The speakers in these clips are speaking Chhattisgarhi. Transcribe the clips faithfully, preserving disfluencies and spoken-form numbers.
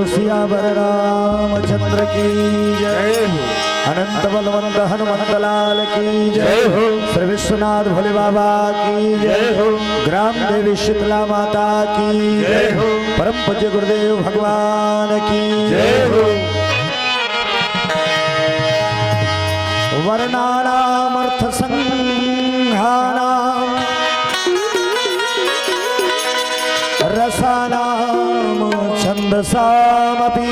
सियावर रामचंद्र की जय। जय हो। अनंत बलवंत हनुमंत लाल की जय। जय हो। श्री विश्वनाथ भोले बाबा की जय। जय हो। ग्राम देवी शीतला माता की जय हो। परम पूज्य गुरुदेव भगवान की जय हो। वर्णानामर्थसंघानां रसानां छंदसामपि।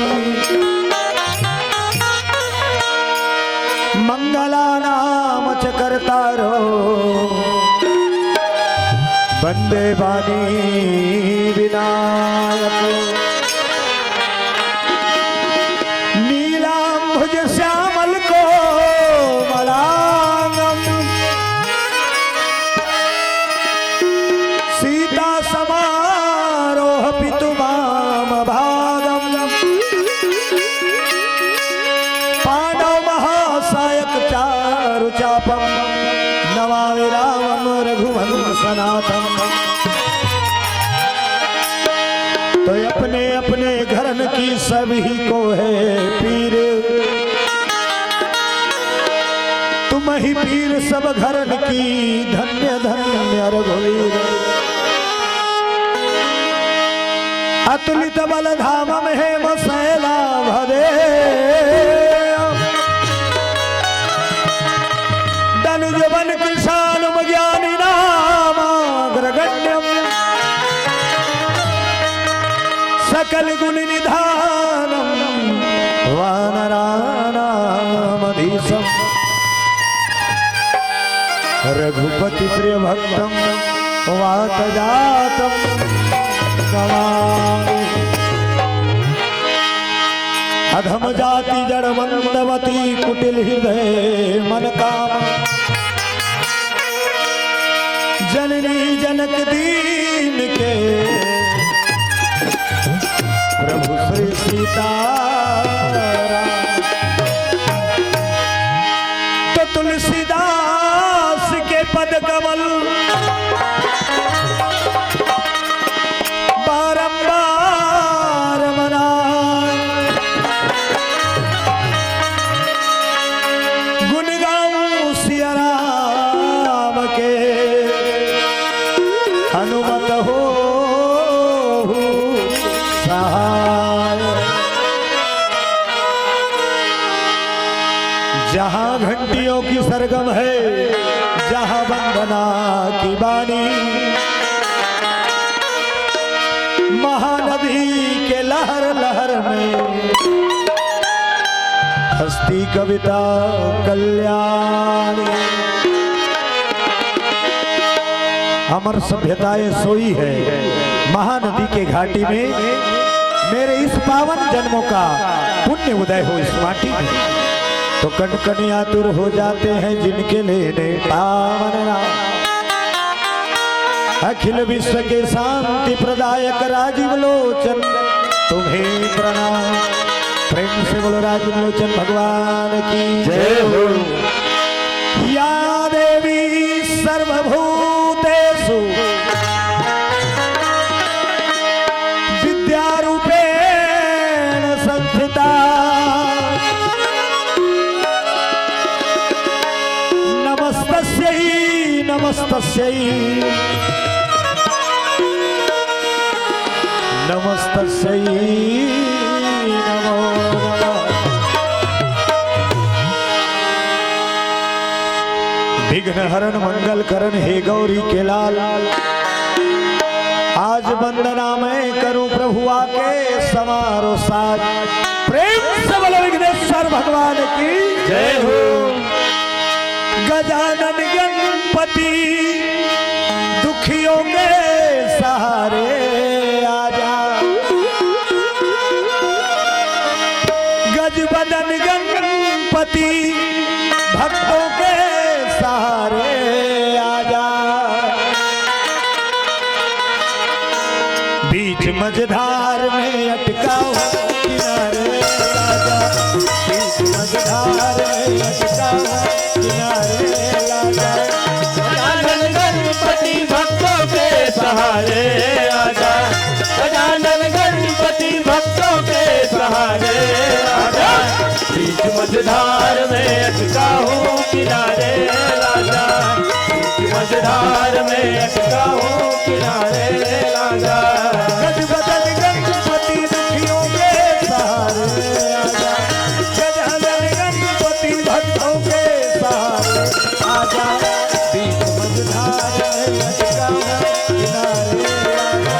मंगलानां च कर्तारो वंदे पाणिं विनायक। नीलांबुज श्यामल कोमलांगं सीता समारोह पितु माम भागम। पांडव महासायक चारु चापम नमामि रामम रघुवंशनाथम। तो अपने अपने घरन की सभी को है पीर, तुम ही पीर सब घरन की, धन्य धन्य रघुवीर। अतुलित बल धामम हेम शैलाभ दे। दनुज बन कृशानुम ज्ञानी नामाग्रगण्यम। सकल गुण निधानम वानराणामधीशम। रघुपति प्रिय भक्तम वातजातम नमामि। अधम जाति जड़ मंदमती कुटिल हृदय मन काम। जननी जनक दीन के प्रभु श्री सीताराम। तो तुलसीदास के पद कमल बारंबार मनाए। गुण गाऊं सिया राम के, हनुमत होहु सहाय। जहाँ घंटियों की सरगम है, जहाँ वंदना की बानी, महानदी के लहर लहर में हंसती कविता कल्याणी। अमर सभ्यताएं सोई है महानदी के घाटी में। मेरे इस पावन जन्मों का पुण्य उदय हो इस माटी में। तो कण कण आतुर हो जाते हैं जिनके लेने पावन नाम। अखिल विश्व के शांति प्रदायक राजीव लोचन तुम्हें प्रणाम। प्रेम से बोलो राजीव लोचन भगवान की जय हो। या देवी सर्वभूतेषु विद्यारूपेण संस्थिता। नमस्तस्यै नमस्तस्यै नमस्तस्यै नमो नमः। विघ्न हरण मंगल करण हे गौरी के लाल। आज वंदना मैं करूं प्रभु आके संवारो साज। प्रेम से बोलो विघ्नेश्वर भगवान की जय हो। गजानन गणपति दुखियों के सहारे आजा। गज बदन गणपति भक्तों के सहारे आजा। बीच मझधार में अटका हूँ किनारे आजा। बीच मझधार में अटका हूँ किनारे आजा। गजानन गणपति भक्तों के सहारे आजा। गजानन गणपति भक्तों के धार में अटका हूँ किनारे राजा, बीच मझधार में अटका हूँ किनारे राजा। गज बदन गणपति दुखियों के सहारे आजा, गजानन गणपति भक्तों के सहारे आजा। बीच मझधार में अटका हूँ किनारे आजा,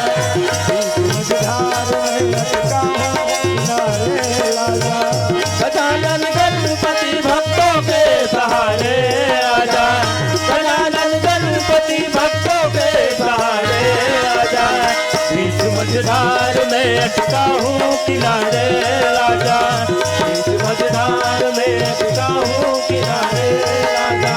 बीच मझधार में अटका हूँ किनारे आजा। गजानन गणपति भक्तों के सहारे आजा, गजानन गणपति भक्तों के सहारे आजा। बीच मझधार में अटका हूँ किनारे राजा, बीच मझधार में अटका हूँ किनारे राजा।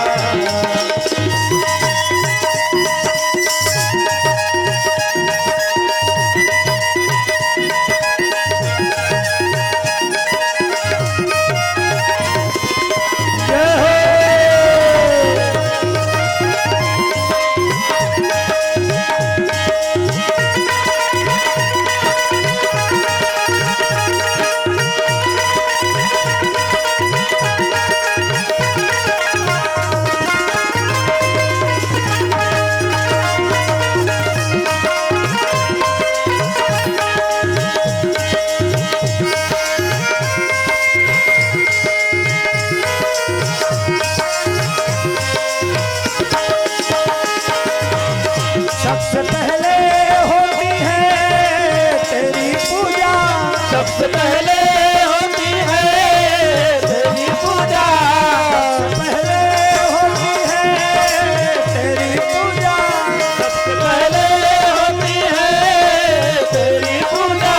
सबसे पहले होती है तेरी पूजा, सबसे पहले होती है तेरी पूजा, सबसे पहले होती है तेरी पूजा, सबसे पहले होती है तेरी पूजा।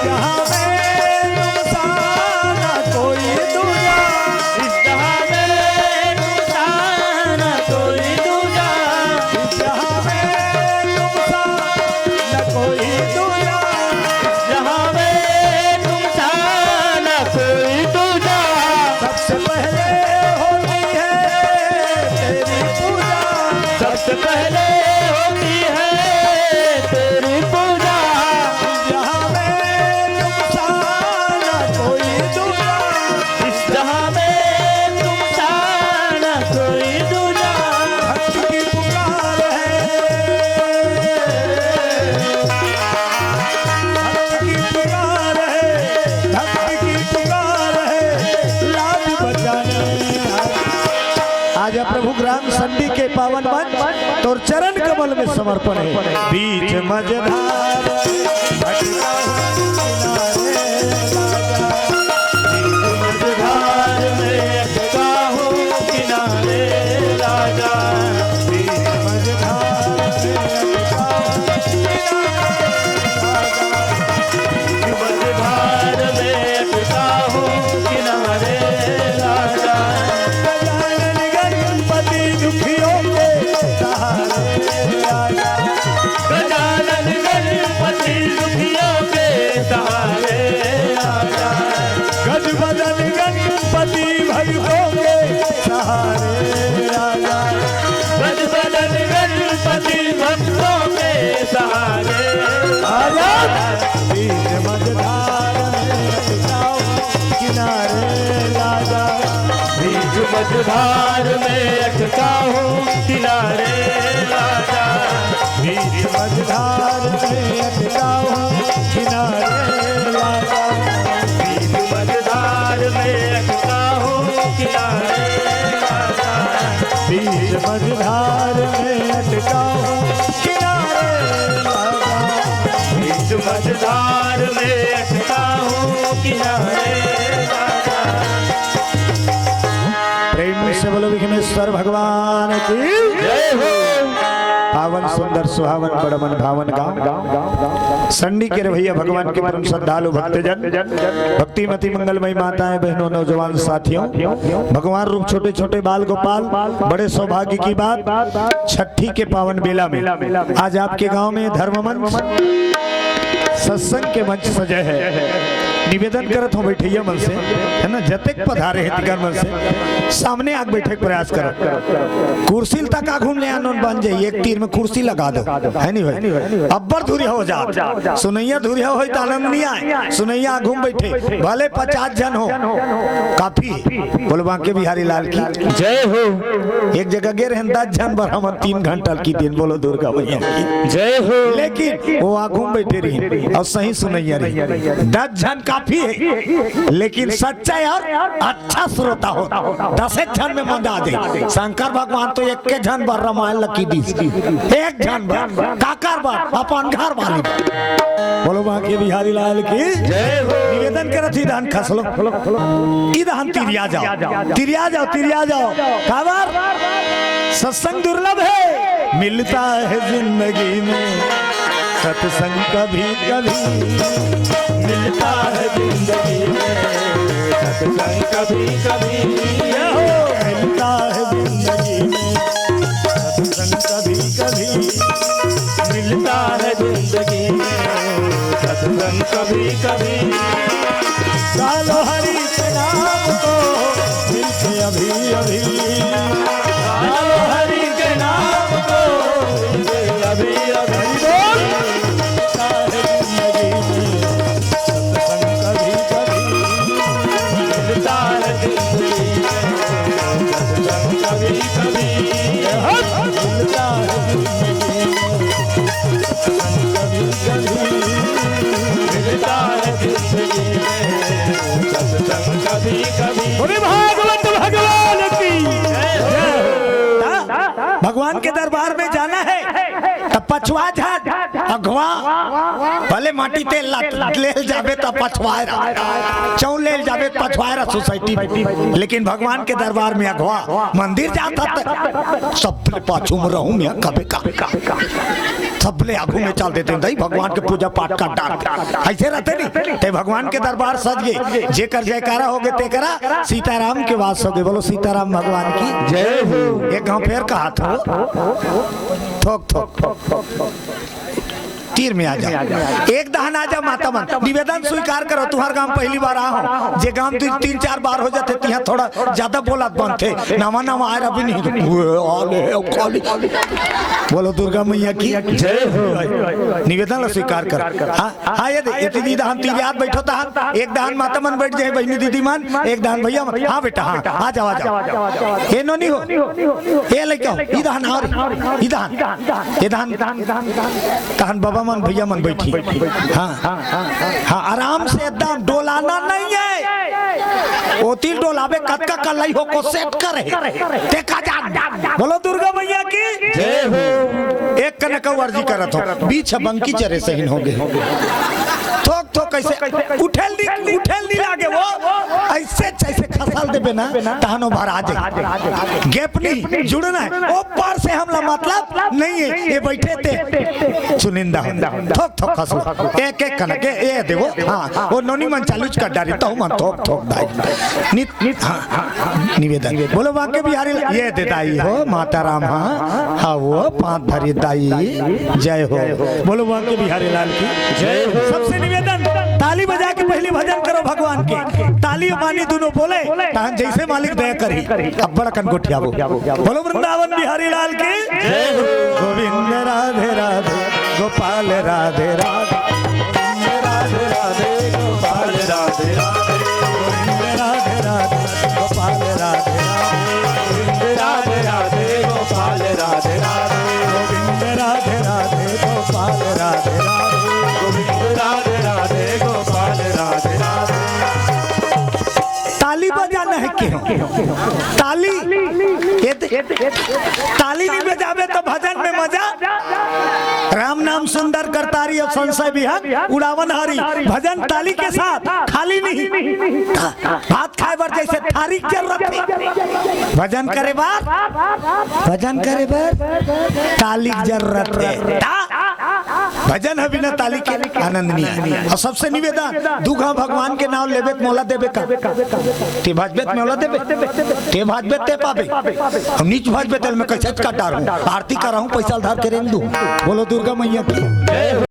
जहाँ में तुम सा ना कोई दूजा, इस जहाँ में तुम सा ना कोई दूजा, इस जहाँ में तुम सा ना कोई दूजा, इस जहाँ में तुम सा ना कोई दूजा। सबसे पहले होती है तेरी पूजा, सबसे पहले होती है तेरी पूजा। जहाँ में तुम सा ना कोई दूजा, इस जहाँ में तुम सा ना कोई दूजा। भक्त की पुकार है, भक्त की पुकार है, भक्त की पुकार है, लाज बचाने। आज प्रभु ग्राम संडी के पावन मंच तोर चरण कमल में समर्पण है। बीच मझधार भटका हूँ किनारे राजा, बीच मझधार में अटका हूँ किनारे राजा, बीच मझधार में अटका हूँ किनारे राजा, बीच मझधार में अटका हूँ किनारे राजा। गजानन गणपति दुखियों के सहारे आजा, गजानन गणपति दुखियों के सहारे आजा। गज बदन गणपति भक्तों के सहारे आजा, गज बदन गणपति भक्तों के सहारे आजा। बीच मझधार में अटका हूँ किनारे राजा, बीच मझधार में अटका हूँ किनारे राजा, बीच मझधार में अटका हूँ किनारे राजा, बीच मझधार में अटका हूँ किनारे राजा, बीच मझधार में अटका हूँ किनारे राजा, बीच मझधार में अटका हूँ किनारे राजा। प्रेम से बोलो विघ्नेश्वर भगवान की जय हो। पावन सुंदर सुहावन बड़ मन भावन गाँव संडी के रवैया भगवान के परम श्रद्धालु भक्तजन, भक्तिमती मंगलमयी माताएं, बहनों, नौजवान साथियों, भगवान रूप छोटे छोटे बाल गोपाल, बड़े सौभाग्य की बात, छठी के पावन बेला में आज आपके गांव में धर्म मंच सत्संग के मंच सजे है। निवेदन करत हों बइठइया मन से, है ना, जतेक पधारे हे तिकर मन से, सामने आके बइठे के प्रयास करव। कुर्सी ल तक आघू म ले आनोन बन जाही, एक तीर में कुर्सी लगा दो, है नहीं भाई? अब्बड़ धुरिहा हो जात। सुनइया धुरिहा होही त आनंद नहीं आय। सुनइया आघू म बइठे, भले पचास झन हो, काफी हे। बोलो बांके बिहारी लाल की जय हो। एक जगह गे रहेन, दस झन बर हमन तीन घंटा ल कीतेन, बोलो दुर्गा मैया की जय हो। लेकिन वो आघू म बइठे रहिन अउ सही सुनइया रहिन। दस झन काफी हे, लेकिन सच्चा अउ अच्छा श्रोता हो, दसे झन में मजा आ जाय। शंकर भगवान तो एके झन बर रामायण ल कीदिस, एक झन बर, काकर बर, अपन घर वाली बर। बोलो बांके बिहारी लाल की जय हो। निवेदन करत हों, इदहन खसलो, इदहन तिरिया जाव, तिरिया जाव, तिरिया जाव। काबर? सत्संग दुर्लभ हे, मिलता है जिंदगी में सत्संग कभी कभी, मिलता है जिंदगी में सत्संग कभी कभी, मिलता है जिंदगी में सत्संग कभी कभी, मिलता है जिंदगी में सत्संग कभी कभी। डालो हरि के नाम को मिलके अभी अभी, डालो हरि के नाम को मिलके अभी अभी। बोल। सारे जिंदगी में सत्संग कभी कभी मिलता है, जिंदगी में सत्संग कभी कभी मिलता है, जिंदगी में सत्संग कभी कभी मिलता है, जिंदगी में सत्संग कभी कभी। बोले भागवत भगवान की जय। भगवान के दरबार में जाना है त पछवा झन, अघवा, भले माटी तेल ला लेल जाबे त पछवाय रहा, चाउर लेल जाबे त पछवाय रहा सोसाइटी में, लेकिन भगवान के दरबार में अघवा, मंदिर जात हस त सबले पाछू में रहूं मैं कबे का, सबले आघू में चल देतेन दाई, भगवान के पूजा पाठ कर डारतेन, अइसे रहिथे नहीं। ते भगवान के दरबार सज गे, जेकर जयकारा होगे तेकरा सीताराम के वास होगे। बोलो सीताराम भगवान की जय हो। एक घांव फेर कहत हों, थोक थोक तीर में आ जाव, एक दहन आ जाव माता मन, निवेदन स्वीकार करव। तुंहर गांव पहली बार आए हों, जे गांव दू तीन चार बार हो जाथे, तिहां थोड़ा ज्यादा बोलत बनथे, नवा नवा आय रहा भी नहीं। बोलो दुर्गा मैया की जय हो। निवेदन ला स्वीकार करव। हां, हां, ये दे, ये दीदी दहन तिरियात बइठो तहन, एक दहन माता मन बइठ जाय, बहिनी दीदी मन, एक दहन भइया मन। हां बेटा, हां, आ जाव, आ जाव। ए नोनी हो, ए लइका हो, इदहन आव रे, इदहन, इदहन, तहन बाबा मन, भइया मन बइठही। हां, हां, आराम से एकदम डोलाना नहीं है। ओती ल डोलाबे, कतका कल्लई हो को सेट करे, तेका जान। बोलो दुर्गा मैया की जय हो। एक कने अउ अर्जी करत हों, बीच ह बंकी चरे सहीन होगे। थोक थोक कइसे उठे ल नी, उठे ल नी लागे वो, अइसे जइसे खसल देबे ना, तहन ओ भरा जाय। गैप नहीं जुड़ना है, ओ पार से हमला मतलब नहीं है। ये बइठे ते चुनिंदा हो, थोक थोक खसलो, एक एक कने के ए देवो। हां, ओ नोनी मन चालूच कर डारिन, तहू मन थोक थोक दाई। नित हां, निवेदन। बोलो बांके बिहारी ला-, ये दे दाई हो, माता राम, हां, हां, वो पांव धरी दाई, जय हो। बोलो बांके बिहारी लाल की जय हो। सबसे निवेदन, ताली बजा के पहली भजन करव भगवान के। ताली अउ बानी दूनों बोले, तहन जइसे मालिक दया करही, अब्बड़ अकन गोठियाबो। बोलो वृंदावन बिहारी लाल की जय हो। गोविंद राधे राधे, गोपाल राधे राधे। राधे राधे गोपाल राधे राधे। गोविंद राधे राधे गोपाल राधे राधे। गोविंद राधे राधे गोपाल राधे राधे। गोविंद राधे राधे गोपाल राधे राधे। गोविंद राधे राधे गोपाल राधे राधे। ताली बजाना है के हो? ताली। ये दे-, ताली नहीं बजाबे त भजन में मजा। राम नाम सुंदर करतारी, अब संशय विहग उड़ावन हारी। भजन ताली के साथ खाली नहीं। भात खाय बर जइसे थारी के जरूरत हे, भजन करे बर, भजन करे बर ताली के जरूरत हे। ता भजन ह बिना ताली के आनंद नहीं आय। अउ सबसे निवेदन, दू घांव भगवान के नांव लेबे त मोला देबे का? ते भजबे त मोला देबे, ते भजबे ते पाबे, अउ नीच भजबे तेला मैं कइसे कर डारहूं? आरती कराहूं, पइसा ल धर के रेंग दूं। बोलो दुर्गा मैया की।